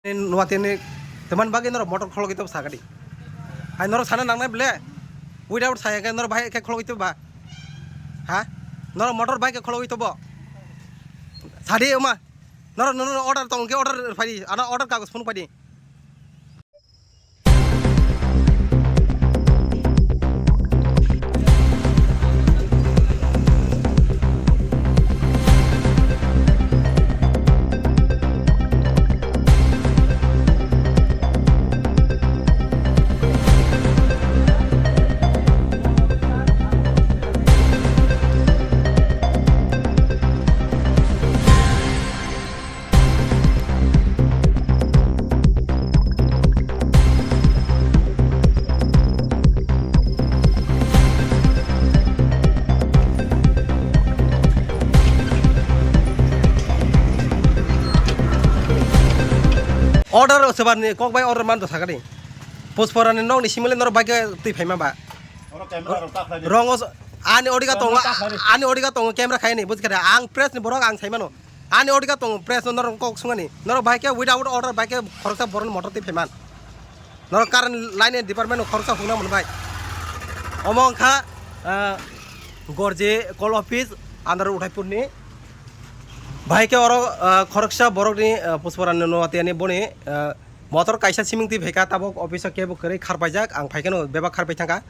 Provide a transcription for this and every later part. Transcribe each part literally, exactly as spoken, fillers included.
Nuatini teman bagwi norok motor khologwi tobo sakadi. Hai norok sana nangnai ble. Without saya ke norok bahai ke khologwi tobo ba. Ha? Norok motor bike ke khologwi tobo. Sadi oma. Norok, norok order tong ke order phai di. Ana order kagos phone phai di. Order o sebar ni kok bai order man do sakani. Puspora ni nok ni simile norok bai ke twi phaima ba. Oro camera rok ta khlai di. Rongo s-, ani odiga tongo, Camera ta khlai di. Ani odiga tongo camera khai ni, bujikha de. Ang press ni borok ang sai mano. Ani odiga tongo press no norok kok sungani. Norok bai ke without order bai ke khoroksa borok ni motor twi phaiman. Norok current line ni department no khoroksa hukna mano bai. Omo wngkha, ah, Gorji call office under Udaipur ni. Bai ke oro, ah, khoroksa borok ni, ah, Puspora ni no atiyani boni, ah, Motor kaisa siming twi phaikha, tabuk office o kebo kwrwi kharpaijak, ang phaikhe no bebak kharpai thangkha.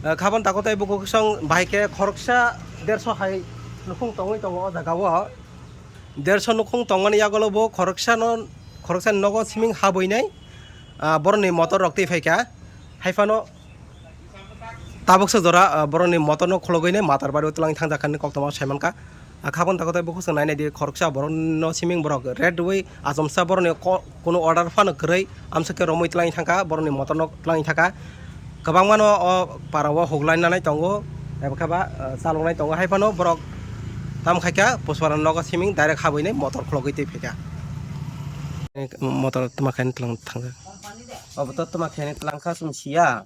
Eh, khabon tako tei bukhuk song bahai khe khoroksa derso hai nukhung tongwi tongo o jaga o. Derso nukhung tongmani yagulo bo khoroksa no, khoroksa ni nogo siming habwi nai, ah, boroni motor rok twi phaikha. Haiphano tabuksa jora, ah, boroni motor no khulogwi nai Matarbari o twlang thangjakha hinwi koktwma saimankha. Ah, khabon tako tei bukhuk song nainai di, khoroksa borok no siming borok red rwi achomsa borok ni ko-, kunu order phano kwrwi amswk khe romwi twlangwi thangkha, borok ni motor no twlangwi thangkha. Kwbangma no o para o huklai nanai tongo, eba khe ba, ah, chaloknai tongo, hai phano borok tam khai kha Puspora nogo siming direct habwi nai motor khulogwi twi phaikha. Motor twma khaini twlang thangjak. Obo to twma khaini twlang kha chwng siya.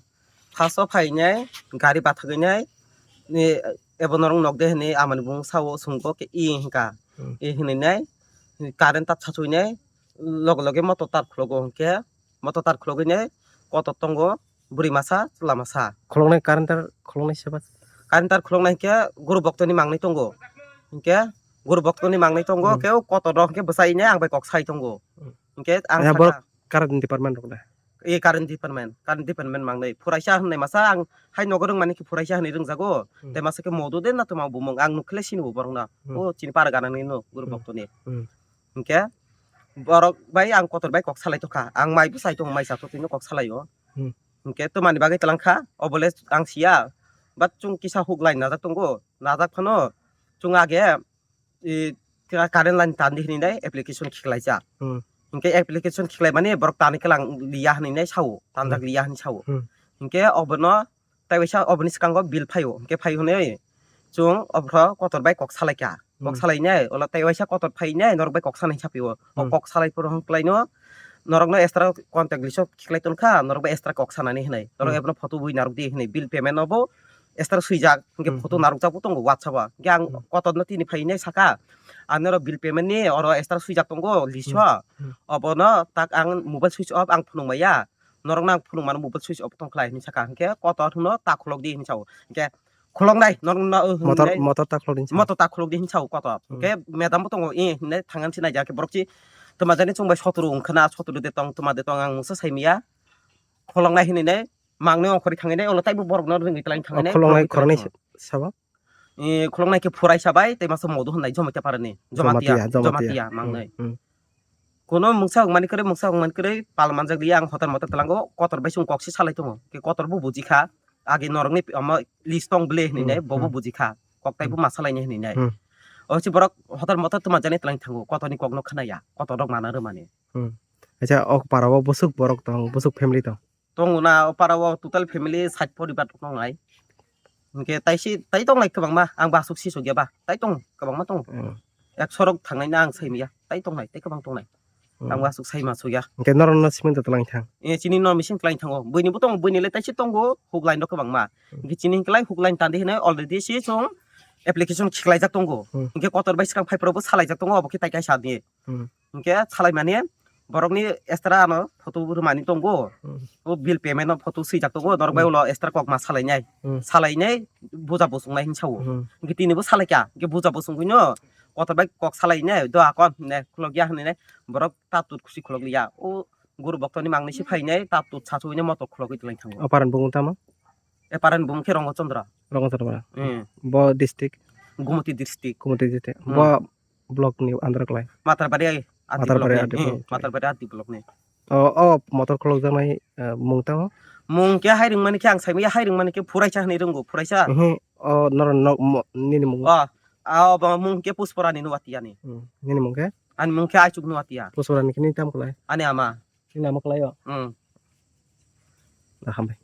First o phainai gari bathagwi nai, ni, ebo norok nok de hinwi amani bung sao swngo khe i hinka. Hmm. I hinwi nai current ta thachwi nai loge loge motor tar khwlogo hinkhe motor tar khwlogwi nai kotor tongo bwrwi masa chwla masa. Khuloknai current tar khuloknai seba? Current tar khuloknai hinkhe guru boktoni mangnwi tongo. Hinkhe guru boktoni mangnwi tongo, hmm, khe o kotor rok hinkhe bwsai nai ang bai kok sai tongo. Hmm. Hinkhe ang ya, sakha borok current department rok da? E current department, current department mangnai. Phuraisa hinwi masa ang hai nogo rwngmani khe phuraisa hinwi rwngjago. Hmm. Tei masa khe modo de na tongma bumung. Ang nukhle sini bo borokno. Hmm. O chini para gana ni no guru, hmm, boktoni. Hmm. Hinkhe borok bai ang kotor bai kok salai tongkha. Ang mai bwsai tongo, mai cha totino kok salai o. Hmm. Hinkhe twmani bagwi twlang kha, obole ang siya. But chwng kisa huklai najak tongo. Najak phano chwng age i, tira current line tandi hinwi nai application khiklaijak. Hmm. Hinkhe application khiklaimani borok tani kwlang liya hinwi nai sao, tanjak, hmm, liya hinwi sao. Hmm. Hinkhe obono tei waisa oboni swkango bill phaio, hinkhe phai hwnwi chwng oborok kotor bai kok salaikha. Kok, hmm, salainai, olo tei waisa kotor phainai norok bai kok sanai sapio. O, hmm, kok salai phuru hwn klaino norokno extra contact list o khiklai tonkha, norok bai extra kok sanani hinwi. Norok, hmm, ebono photo bui narwk di hinwi bill payment no bo extra swijak, hinkhe, hmm, photo, hmm, narwkjak bo tongo WhatsApp o. Hinkhe ang, hmm, kotorno tini phainai saka, ang norok bill payment ni oro extra swijak tongo list o. Hmm, hmm. Obono tak ang mobile switch off ang phunuk maya. Norokno ang phunuk mano mobile switch off tong khlai hinwi saka. Hinkhe kotor hwno ta khulok di hinwi sao. Hinkhe khuloknai norokno, uh, motor, hinwi motor ta khulok di hinwi sao. Motor ta khulok di hinwi sao kotor. Hmm. Hinkhe madam bo tongo, eh, hinwi thangani se naijak khe borok si twmajani chwng bai sotro wngkhana, sotro de tong, twma de tong ang mungsa saimaya. Khuloknai hinwi nai. Mangni ongkhorwi thangwi nai, ulo taibo borokno rwngwi twlang thangwi nai, khuloknai khoroknwi sabo? Eh, khuloknai khe phuraisa bai tei masa modo hwnwi Jamatia parani. Jamatia, Jamatia, Jamatia, Jamatia, hmm, mangnai. Hmm. Kono mungsa wngmani kwrwi, mungsa wngmani kwrwi pal manjak liya ang hotel motel twlango, kotor bai chwng kok se salai tongo. Khe kotor bo buji kha, age norokni omo list tong ble hinwi, hmm, nai, bobo, hmm, buji kha. Kok taibo, hmm, ma salaini hinwi nai. Hmm. O se borok hotel motel twma jani twlang thango, kotorni kokno khwnaya, kotor rok mana rwmani. Hmm. Acha, ok para o bwswk borok tong, bwswk family tong? Tongo na, o para o total family sait poribar tongnai. Hinkhe tai si, tai tongnai kwbangma, ang bo aswk sisok ya ba, tai tong, kwbangma tongo. Hmm. Ekso rok thangnai na ang saimaya, tai tongnai, tai kwbang tongnai. Hmm. Ang bo aswk saima sokya. Hinkhe norok no simi da twlang thang? Eh, chini no mising twlang thango. Buini bo tongo, buini le tai si tongo, huk line rok kwbangma. Hmm. Hinkhe chini hinkhe lai huk line tandi hinwi already si chwng application khiklaijak tongo. Hmm. Hinkhe kotor bai swkang phai phuru bo salaijak tongo, obo khe tai kaisa di. Hmm. Hinkhe salai mani Borokni extra ano photo rwmani tongo. Hmm. O bill payment no photo swijak tongo. Norok bai Hmm. ulo extra kok ma salainai. Hmm. Salainai buja bosongnai hinwi sao. Hmm. Hwnkhe tini bo salaikha. Hwnkhe buja bosongwi no kotor bai kok salainai. Do akon hwnwi khulokya hwnwi borok ta tut khusi khulokliya. O guru boktoni mangni se Hmm. phainai ta tut sachuwi no motor khulogwi twlai thango. O paran bumung tamo? E paran bumung khe Rongo Chandra. Rongo Chandra. Hmm. Bo district? Gumoti district. Gumoti district. Hmm. Bo block ni under klai? Matarbari R D Matarbari block ni. R D Hmm, block ni. Matarbari R D block ni. O, o motor khulokjaknai, eh, mung tamo? Mung khe hai rwngmani khe ang saimanya hai rwngmani khe Phuraisa hwnwi rwngo, Phuraisa. Mhm. O norok nok mo-, nini mung? O, a, obo mung khe Puspora ni Nuatia ni. Hmm. Nini mung khe? Ani mung khe Aichuk Nuatia. Puspora ni khe nini tamo klai? Ani ama. Nini ama klai o? Hmm. Ah, hambai.